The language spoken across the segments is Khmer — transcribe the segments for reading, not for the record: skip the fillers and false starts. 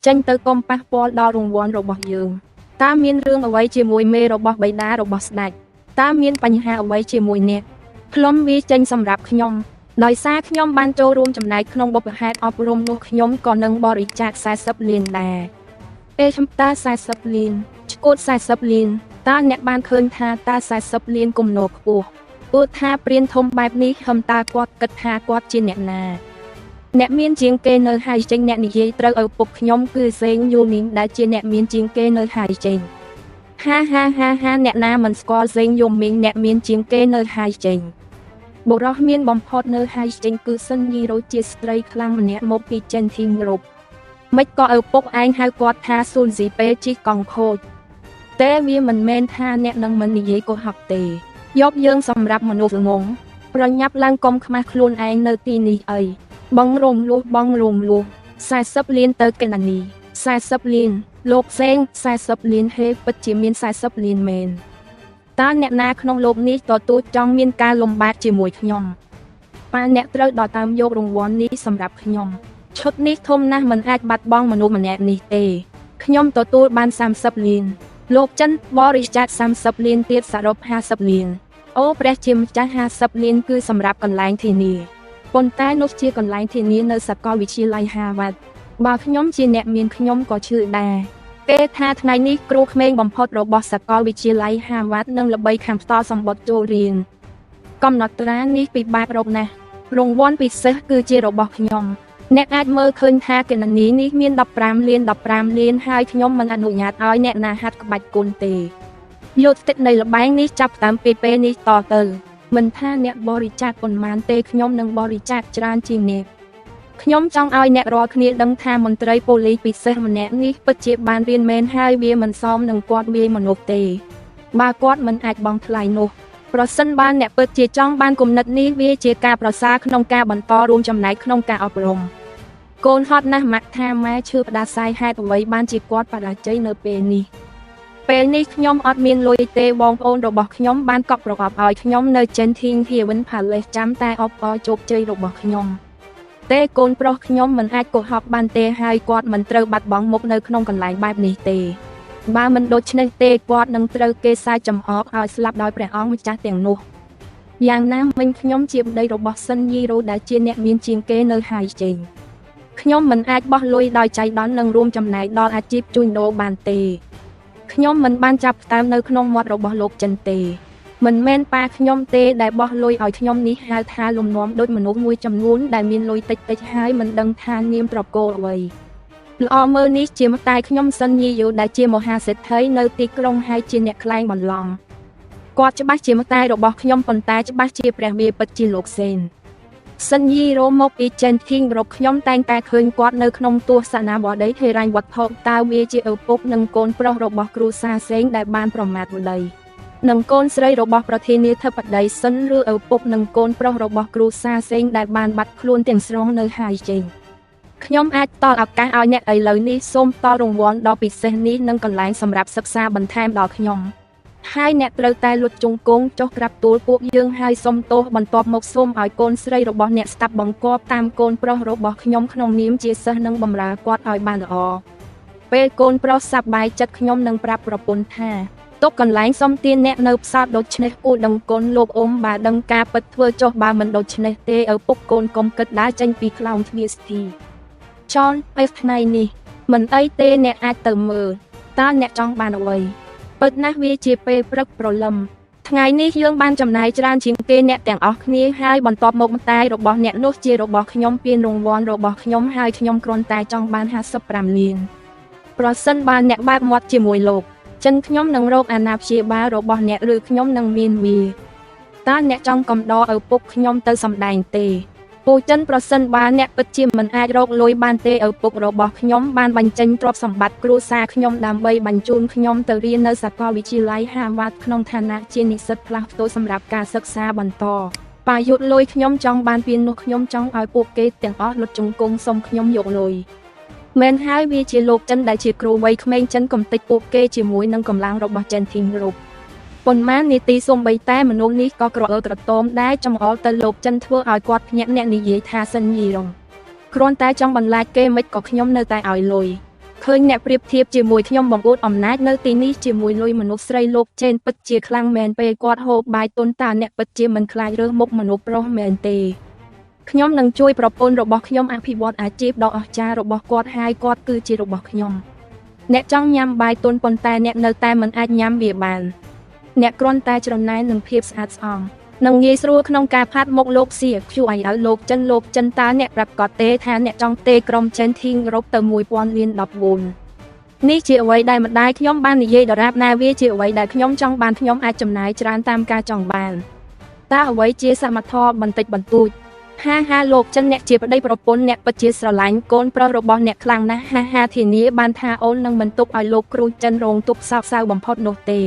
ចេញទៅកុំប៉ះពាល់ដល់រង្វាន់របស់យើងតើមានរឿងអ្វីជាមួយមេរបស់បិតារបស់ស្ដេចតើមានបញ្ហាអ្វីជាមួយអ្នកផ្លុំវាចេញសម្រាប់ខ្ញុំដោយសារខ្ញុំបានចូលរួមចំណែកក្នុងបុព្វហេតុអប់រំនោះខ្ញុំក៏នឹងបរិច្ចាគ40លានដែរពេលខ្ញុំតើ40លានឆ្កួត40លានតើអ្នកបានឃើញថាតើ40លានគំនរខ្ពស់ព្រោះថាព្រានធំបែបនេះហឹមតើគាត់គិតថាគាត់ជាអ្នកណាអ្នកមានជាងគេនៅហើយចេញអ្នកនិយាយត្រូវឪពុកខ្ញុំគឺសេងយូមីងដែលជាអ្នកមានជាងគេនៅហើយចេញហាហាហាហាអ្នកណាមិនស្គាល់សេងយូមីងអ្នកមានជាងគេនៅហើយចេញបុរសមានបំផុតនៅហើយចេញគឺសិនយីរ៉ូជាស្ត្រីខ្លាំងម្នាក់មកពីចិនធីងរុបមិនក៏ឪពុកឯងហៅគាត់ថាស៊ូនស៊ីពេលជិះកង់ខូចតែវាមិនមែនថាអ្នកនឹងមិននិយាយកុហកទេយកយើងសម្រាប់មនុស្សងងប្រញាប់ឡើងកុំខ្មាស់ខ្លួនឯងនៅទីនេះអីបងរំលោះបងរំលោះ40លានទៅកណនី40លានលោកសេង40លានហេពិតជាមាន40លានមែនតើអ្នកណាក្នុងលោកនេះទទូចចង់មានការលំបាកជាមួយខ្ញុំប៉ាអ្នកត្រូវដល់តាមយករង្វាន់នេះសម្រាប់ខ្ញុំឈុតនេះធំណាស់មិនអាចបាត់បង់មនុស្សម្នាក់នេះទេខ្ញុំទទួលបាន30លានលោកចិនបរិច្ចាគ30លានទៀតសរុប50លានអូព្រះជាម្ចាស់50លានគឺសម្រាប់កន្លែងធានាប៉ុន្តែនោះជាកន្លែងធានានៅសាកលវិទ្យាល័យហាវ៉ាត់បើខ្ញុំជាអ្នកមានខ្ញុំក៏ឈឺដែរគេថាថ្ងៃនេះគ្រូក្មេងបំផុតរបស់សាកលវិទ្យាល័យហាវ៉ាត់នឹងល្បីខាងផ្ទាល់សម្បត្តិចូលរៀនកំណត់ត្រានេះពិបាករកណាស់រង្វាន់ពិសេសគឺជារបស់ខ្ញុំអ្នកអាចមើលឃើញថាគណនីនេះមាន15លាន15លានហើយខ្ញុំមិនអនុញ្ញាតឲ្យអ្នកណាហាត់ក្បាច់គុណទេយកស្ទិតនៃល្បែងនេះចាប់តាមពីពេលនេះតទៅមិនថាអ្នកបរិច្ចាគប៉ុន្មានទេខ្ញុំនឹងបរិច្ចាគច្រើនជាងនេះខ្ញុំចង់ឲ្យអ្នករាល់គ្នាដឹងថាមន្ត្រីប៉ូលីសពិសេសម្នាក់នេះពិតជាបានរៀនមែនហើយវាមិនសមនឹងគាត់វាយមនុស្សទេបើគាត់មិនអាចបង់ថ្លៃនោះប្រសិនបើអ្នកពិតជាចង់បានគំនិតនេះវាជាការប្រសើរក្នុងការបន្តរួមចំណែកក្នុងការអប់រំកូនហត់ណាស់ម៉ាក់ថាម៉ែឈឺផ្ដាសាយហេតុអ្វីបានជាគាត់បរាជ័យនៅពេលនេះពេលនេះខ្ញុំអត់មានលុយទេបងប្អូនរបស់ខ្ញុំបានកក់ប្រកបឲ្យខ្ញុំនៅ Genting Heaven Palace ចាំតែអបអរជោគជ័យរបស់ខ្ញុំទេកូនប្រុសខ្ញុំមិនអាចកុហកបានទេហើយគាត់មិនត្រូវបាត់បង់មុខនៅក្នុងកន្លែងបែបនេះទេបើមិនដូច្នេះទេគាត់នឹងត្រូវគេសាយចំអកឲ្យស្លាប់ដោយព្រះអង្គម្ចាស់ទាំងនោះយ៉ាងណាមិញខ្ញុំជាប្តីរបស់សិនយីរ៉ូដែលជាអ្នកមានជាងគេនៅហើយចេញខ្ញុំមិនអាចបោះលុយដោយចៃដន្យនិងរួមចំណែកដល់អាជីពជួញដូរបានទេខ្ញុំមិនបានចាប់ផ្ដើមនៅក្នុងមាត់របស់លោកចិនទេមិនមែនប៉ាខ្ញុំទេដែលបោះលុយឲ្យខ្ញុំនេះហៅថាលំនាំដូចមនុស្សមួយចំនួនដែលមានលុយតិចតិចហើយមិនដឹងថានាមត្រកូលអ្វីល្អមើលនេះជាម្តាយខ្ញុំសិនយីយូដែលជាមហាសេដ្ឋីនៅទីក្រុងហើយជាអ្នកក្លែងបន្លំគាត់ច្បាស់ជាម្តាយរបស់ខ្ញុំប៉ុន្តែច្បាស់ជាព្រះវាពិតជាលោកសេនសិនយីរ៉ូមកពីចិនធីងរកខ្ញុំតែងតែឃើញគាត់នៅក្នុងទស្សនាវដ្តីហិរញ្ញវត្ថុតើវាជាឪពុកនិងកូនប្រុសរបស់គ្រួសារសេងដែលបានប្រមាថប្តីនិងកូនស្រីរបស់ប្រធានាធិបតីសិនឬឪពុកនិងកូនប្រុសរបស់គ្រួសារសេងដែលបានបាត់ខ្លួនទាំងស្រុងនៅហើយចេញខ្ញុំអាចផ្ដល់ឱកាសឲ្យអ្នកឥឡូវនេះសូមផ្ដល់រង្វាន់ដ៏ពិសេសនេះនិងកន្លែងសម្រាប់សិក្សាបន្ថែមដល់ខ្ញុំហើយអ្នកត្រូវតែលុតជង្គង់ចុះក្រាបទូលពួកយើងហើយសុំទោសបន្ទាប់មកសូមឲ្យកូនស្រីរបស់អ្នកស្ដាប់បង្គាប់តាមកូនប្រុសរបស់ខ្ញុំក្នុងនាមជាសិស្សនិងបម្រើគាត់ឲ្យបានល្អពេលកូនប្រុសសប្បាយចិត្តខ្ញុំនឹងប្រាប់ប្រពន្ធថាទុកកន្លែងសុំទានអ្នកនៅផ្សោតដូច្នេះគូដឹងកូនលោកអ៊ំបើដឹងការពិតធ្វើចុះបើមិនដូច្នេះទេឪពុកកូនកុំគិតដើរចេញពីខ្លោងទ្វារស្ធីចនអេសថ្ងៃនេះមិនអីទេអ្នកអាចទៅមើលតើអ្នកចង់បានអ្វីពិតណាស់វាជាពេលព្រឹកព្រលឹមថ្ងៃនេះយើងបានចំណាយច្រើនជាងគេអ្នកទាំងអស់គ្នាហើយបន្ទាប់មកម្តាយរបស់អ្នកនោះជារបស់ខ្ញុំពានរង្វាន់របស់ខ្ញុំហើយខ្ញុំគ្រាន់តែចង់បាន55លានប្រសិនបើអ្នកបែបមាត់ជាមួយលោកចិនខ្ញុំនឹងរកអាណាព្យាបាលរបស់អ្នកឬខ្ញុំនឹងមានវាតើអ្នកចង់កំដរឪពុកខ្ញុំទៅសម្ដែងទេពូចិនប្រសិនបើអ្នកពិតជាមិនអាចរកលុយបានទេឪពុករបស់ខ្ញុំបានបញ្ចេញទ្រព្យសម្បត្តិគ្រួសារខ្ញុំដើម្បីបញ្ជូនខ្ញុំទៅរៀននៅសាកលវិទ្យាល័យហាវ៉ាត់ក្នុងឋានៈជានិស្សិតផ្លាស់ប្ដូរសម្រាប់ការសិក្សាបន្តបាយុលុយខ្ញុំចង់បានពីនោះខ្ញុំចង់ឲ្យពួកគេទាំងអស់លុតជង្គង់សុំខ្ញុំយកលុយមែនហើយវាជាលោកចិនដែលជាគ្រូវ័យក្មេងចិនកំទេចពួកគេជាមួយនឹងកម្លាំងរបស់ចិនធីងរុបប៉ុន្មាននាទីសូម្បីតែមនុស្សនេះក៏ក្រអឺក្រទមដែរចំអល់ទៅលោកចិនធ្វើឲ្យគាត់ភ្ញាក់អ្នកនិយាយថាសិនយីរងគ្រាន់តែចង់បន្លាចគេមិនក៏ខ្ញុំនៅតែឲ្យលុយ ឃើញអ្នកប្រៀបធៀបជាមួយខ្ញុំបង្អួតអំណាចនៅទីនេះជាមួយលុយមនុស្សស្រីលោកចេនពិតជាខ្លាំងមែនពេលគាត់ហូបបាយទុនតាអ្នកពិតជាមិនខ្លាចរើសមុខមនុស្សប្រុសមែនទេខ្ញុំនឹងជួយប្រពន្ធរបស់ខ្ញុំអភិវឌ្ឍអាជីពដ៏អស្ចារ្យរបស់គាត់ហើយគាត់គឺជារបស់ខ្ញុំអ្នកចង់ញ៉ាំបាយទុនប៉ុន្តែអ្នកនៅតែមិនអាចញ៉ាំវាបានអ្នកគ្រាន់តែច្រណែននឹងភាពស្អាតស្អំនឹងងាយស្រួលក្នុងការផាត់មុខលោកសៀខ្យួយឲ្យលោកចិនលោកចិនតើអ្នកប្រាប់គាត់ទេថាអ្នកចង់ទេក្រុមចិនធីងរកទៅ1000លាន14នេះជាអ្វីដែលម្ដាយខ្ញុំបាននិយាយដរាបណាវាជាអ្វីដែលខ្ញុំចង់បានខ្ញុំអាចចំណាយច្រើនតាមការចង់បានតើអ្វីជាសមធម៌បន្តិចបន្តួចហាហាលោកចិនអ្នកជាប្តីប្រពន្ធអ្នកពិតជាស្រឡាញ់កូនប្រុសរបស់អ្នកខ្លាំងណាស់ហាហាធានាបានថាអូននឹងមិនទុកឲ្យលោកគ្រូចិនរងទុក្ខសោកសៅបំផុតនោះទេ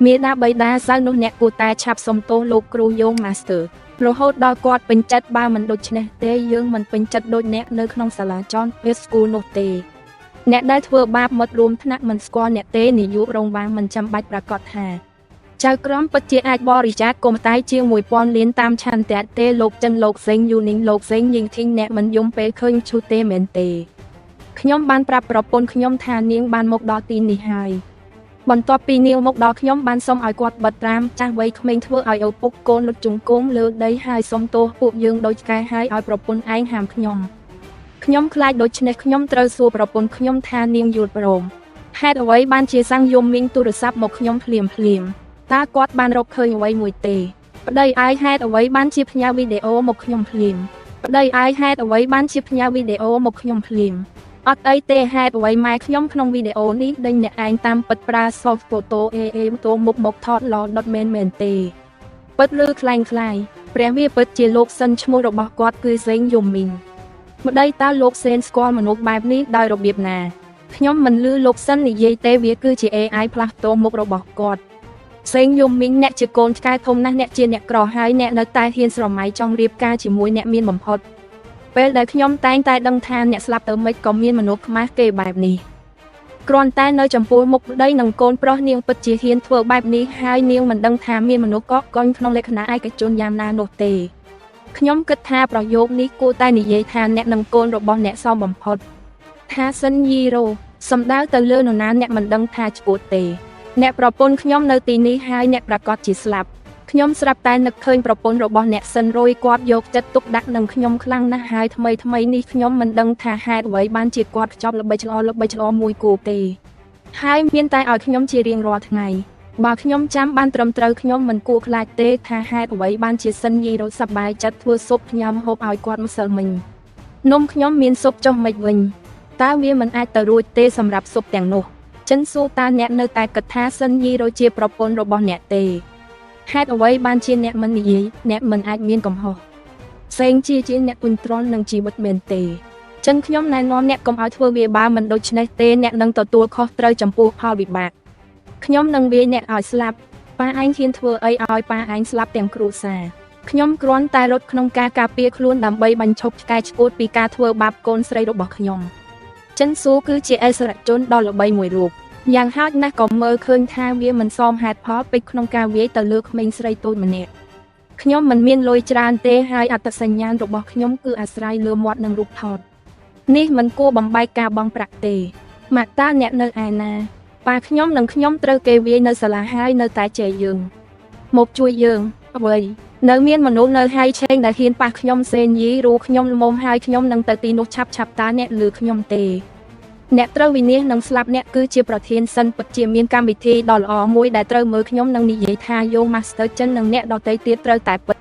មេដាបៃតាសៅនោះអ្នកគួរតែឆាប់សុំទោសលោកគ្រូយោង Master រហូតដល់គាត់ពេញចិត្តបើមិនដូច្នេះទេយើងមិនពេញចិត្តដូចអ្នកនៅក្នុងសាលាចនពេល School នោះទេអ្នកដែលធ្វើបាបមិត្តរួមថ្នាក់មិនស្គាល់អ្នកទេនាយករងវាងមិនចាំបាច់ប្រកាសថាចៅក្រមពិតជាអាចបរិច្ចាគគុំតៃជាង1000លានតាមឆន្ទៈទេលោកចិនលោកសេងយូនីងលោកសេងយីងធីងអ្នកមិនយំពេលឃើញឈូទេមែនទេខ្ញុំបានប្រាប់ប្រពន្ធខ្ញុំថានាងបានមកដល់ទីនេះហើយបន្ទាប់ពីនាងមកដល់ខ្ញុំបានសុំឲ្យគាត់បិទត្រាមចាស់វ័យក្មេងធ្វើឲ្យឪពុកកូនលុតជង្គង់លើដីហើយសុំទោសពួកយើងដូចឆ្កែហើយឲ្យប្រពន្ធឯងហាមខ្ញុំខ្ញុំខ្លាចដូច្នេះខ្ញុំត្រូវសួរប្រពន្ធខ្ញុំថានាងយល់ព្រមហេតុអ្វីបានជាសាំងយំមីងទូរស័ព្ទមកខ្ញុំភ្លាមភ្លាមតើគាត់បានរកឃើញអ្វីមួយទេប្តីឯងហេតុអ្វីបានជាផ្ញើវីដេអូមកខ្ញុំភ្លាមប្តីឯងហេតុអ្វីបានជាផ្ញើវីដេអូមកខ្ញុំភ្លាមអត់អីទេហេតុអ្វីម៉ែខ្ញុំក្នុងវីដេអូនេះដេញអ្នកឯងតាមពិតប្រើ soft photo AA តួមុខមកថតឡដុតមែនមែនទេពិតឬខ្លែងខ្លាយព្រះវាពិតជាលោកសិនឈ្មោះរបស់គាត់គឺសេងយំមីងម្ដីតើលោកសេនស្គាល់មនុស្សបែបនេះដោយរបៀបណាខ្ញុំមិនលឺលោកសិននិយាយទេវាគឺជា AI ផ្លាស់ប្ដូរមុខរបស់គាត់សេងយំមីងអ្នកជាកូនឆ្កែធំណាស់អ្នកជាអ្នកក្រហើយអ្នកនៅតែហ៊ានស្រមៃចង់រៀបការជាមួយអ្នកមានបំផុតពេលដែលខ្ញុំតែងតែដឹងថាអ្នកស្លាប់ទៅមិនក៏មានមនុស្សខ្មាស់គេបែបនេះគ្រាន់តែនៅចំពោះមុខប្តីនិងកូនប្រុសនាងពិតជាហ៊ានធ្វើបែបនេះហើយនាងមិនដឹងថាមានមនុស្សកកកុញក្នុងលក្ខណៈឯកជនយ៉ាងណានោះទេខ្ញុំគិតថាប្រយោគនេះគួរតែនិយាយថាអ្នកនិងកូនរបស់អ្នកសមបំផុតថាសិនយីរ៉ូសំដៅទៅលើនរណាអ្នកមិនដឹងថាឈួតទេអ្នកប្រពន្ធខ្ញុំនៅទីនេះហើយអ្នកប្រកាសជាស្លាប់ខ្ញុំស្រាប់តែនឹកឃើញប្រពន្ធរបស់អ្នកសិនរួយគាត់យកចិត្តទុកដាក់នឹងខ្ញុំខ្លាំងណាស់ហើយថ្មីថ្មីនេះខ្ញុំមិនដឹងថាហេតុអ្វីបានជាគាត់ខ្ចប់ល្បិចឆ្លមួយគូទេហើយមានតែឲ្យខ្ញុំជារៀងរាល់ថ្ងៃបើខ្ញុំចាំបានត្រឹមត្រូវខ្ញុំមិនគួរខ្លាចទេថាហេតុអ្វីបានជាសិនយីរត់សប្បាយចិត្តធ្វើស៊ុបញ៉ាំហូបឲ្យគាត់ម្សិលមិញនំខ្ញុំមានស៊ុបចុះមិនវិញតើវាមិនអាចទៅរួចទេសម្រាប់ស៊ុបទាំងនោះចិនសួរតើអ្នកនៅតែគិតថាសិនយីរជាប្រពន្ធរបស់អ្នកទេហេតុអ្វីបានជាអ្នកមិននិយាយអ្នកមិនអាចមានកំហុសផ្សេងជាជាអ្នកគុញទ្រាំនឹងជីវិតមែនទេចិនខ្ញុំណែនាំអ្នកកុំឲ្យធ្វើវាបើមិនដូច្នេះទេអ្នកនឹងទទួលខុសត្រូវចំពោះផលវិបាកខ្ញុំនឹងវាយអ្នកឲ្យស្លាប់ប៉ាឯងហ៊ានធ្វើអីឲ្យប៉ាឯងស្លាប់ទាំងគ្រួសារខ្ញុំគ្រាន់តែរត់ក្នុងការការពារខ្លួនដើម្បីបញ្ឈប់ឆ្កែឆ្កួតពីការធ្វើបាបកូនស្រីរបស់ខ្ញុំចិនស៊ូគឺជាអិសរាជជនដ៏ល្បីមួយរូបយ៉ាងហោចណាស់ក៏មើលឃើញថាវាមិនសមហេតុផលពេកក្នុងការវាយទៅលើក្មេងស្រីតូចម្នាក់ខ្ញុំមិនមានលុយច្រើនទេហើយអត្តសញ្ញាណរបស់ខ្ញុំគឺអាស្រ័យលើមាត់និងរូបថតនេះមិនគួរបំបែកការបង់ប្រាក់ទេម៉ាក់តាអ្នកនៅឯណាប៉ាខ្ញុំនិងខ្ញុំត្រូវគេវាយនៅសាលាហើយនៅតែជេរយើងមកជួយយើងអ្វីនៅមានមនុស្សនៅហើយឆេងដែលហ៊ានប៉ះខ្ញុំសេនយីរូខ្ញុំល្មមហើយខ្ញុំនឹងទៅទីនោះឆាប់ឆាប់តាអ្នកលឺខ្ញុំទេអ្នកត្រូវវិនាសនិងស្លាប់អ្នកគឺជាប្រធានសិនពិតជាមានកម្មវិធីដ៏ល្អមួយដែលត្រូវមើលខ្ញុំនឹងនិយាយថាយោ Master ចិននិងអ្នកដទៃទៀតត្រូវតែពិត